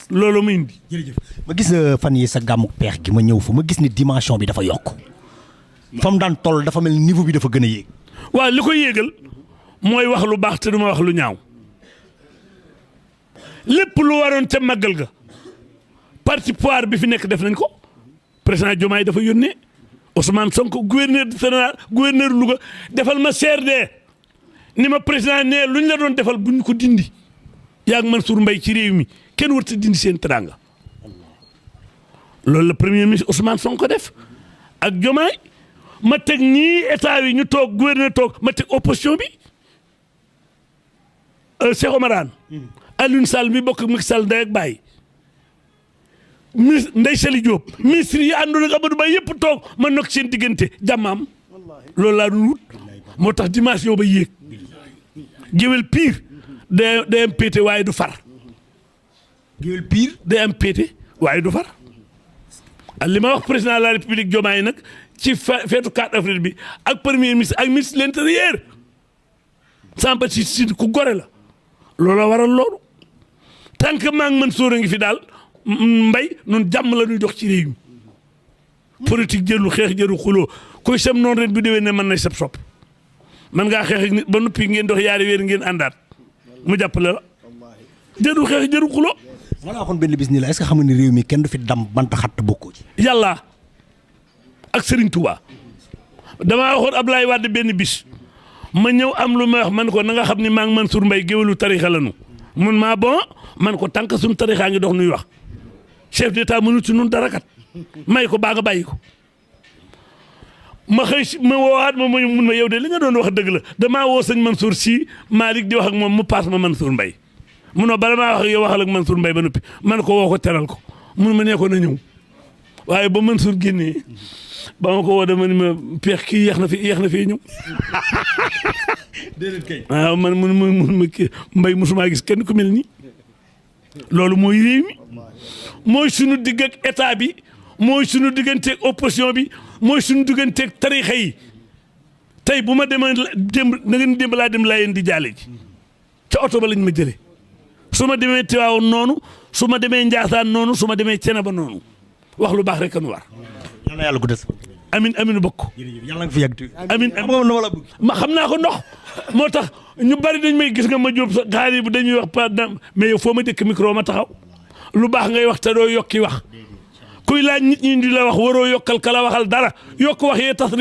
loolu mu indi. jërëjëf ma gis fan yi sa gàmmuk peex gi ma ñëw fa ma gis ni dimension bi dafa yokk fa mu daan toll dafa mel niveau bi dafa gën a yéeg. waaw li ko yéegal mooy wax lu baax te du ma wax lu ñaaw lépp lu waroon ca màggal ga parti pouvoir bi fi nekk def nañ ko président Diomaye dafa yónnee Ousmane Sonko gouverneur du Sénégal gouverneur Louga defal ma CRD ni ma président nee lu ñu la doon defal bu ñu ko dindi yaa ngi Mansour Mbaye ci réew mi kenn warut a dindi seen teranga loolu la premier ministre Ousmane Sonko def ak Diomaye ma teg ñii état yi ñu toog gouverneur toog ma teg opposition bi Cheikh Oumar Anne Alioune Sall mi bokk Macky Sall ndey ak baay ministre Ndeye Saly Diop ministre yi àndoon ak Amadou Ba yëpp toog ma nokk seen diggante jàmmaam loolu laa doon wut moo tax dimension ba yéeg géwél pire day am pété waaye du far géwél pire day am pété waaye du far li ma wax président de la république Diomaye nag ci feetu 4 avril bi ak premier ministre ak ministre de l'intérieur Samba si ku gore la loolu waral loolu tant que maa ngi mën sóor a ngi fi daal mbay nun jàmm la ñuy dox ci réew mi politique jëru xeex jëru xuloo koy sam noonu ren bu déwee ne mën nay sab sopp man ngaa xeex ak nit ba noppi ngeen dox yaari weer ngeen àndaat mu jàppale la jëru xeex jëru xuloo ma la waxoon benn bis ni la est-ce que xam nga ni réew mi kenn du fi dam banta xatt bokkoo ci yàlla ak Serigne Touba damaa waxoon Ablaye Wade benn bis ma ñëw am lu ma wax man ko na nga xam ni maa ngi Mansour Mbaye géwélu tarixa la nu mun maa bon man ko tànk suñu tarixaa ngi dox nuy wax chef d'état mënu ci nun dara kat may ko baa nga bàyyi ko ma xëy si ma woowaat ma mun ma yow de li nga doon wax dëgg la damaa woo sëñ Mansour si Malick di wax ak moom mu paas ma Mansour Mbaye munoo bala maa wax ak yow waxal ak Mansour Mbaye ba noppi man ko woo ko teral ko mun ma nee ko na ñëw waaye ba Mansour génnee ba ma ko woo dama ni ma peex kii yeex na fii ñëw déedéet kay waaw man mun ma kii Mbaye mosumaa gis kenn ku mel nii loolu mooy réew mi mooy sunu digg ak état bi mooy sunu digganteeg opposition bi mooy sunu digganteeg tarixa yi tey bu ma demee démb na ngeen démb laa dem laa yéen di jaale ji ca oto ba lañ ma jëlee su ma demee Tiwaawoon noonu su ma demee Njaasaan noonu su ma demee Ceneba noonu wax lu baax rek kan war. yal na yàlla guddal sa amin amin bokk. yàlla nga fi yàgg. amin ma xam naa ko ndox moo tax ñu bari dañ may gis nga ma jóob sa xaar yi bu dañuy wax pas mais yow foo ma dëkk micro ma taxaw lu baax ngay wax te doo yokki wax kuy laaj nit ñi di la wax waroo yokkal kala waxal dara yokk wax yee tax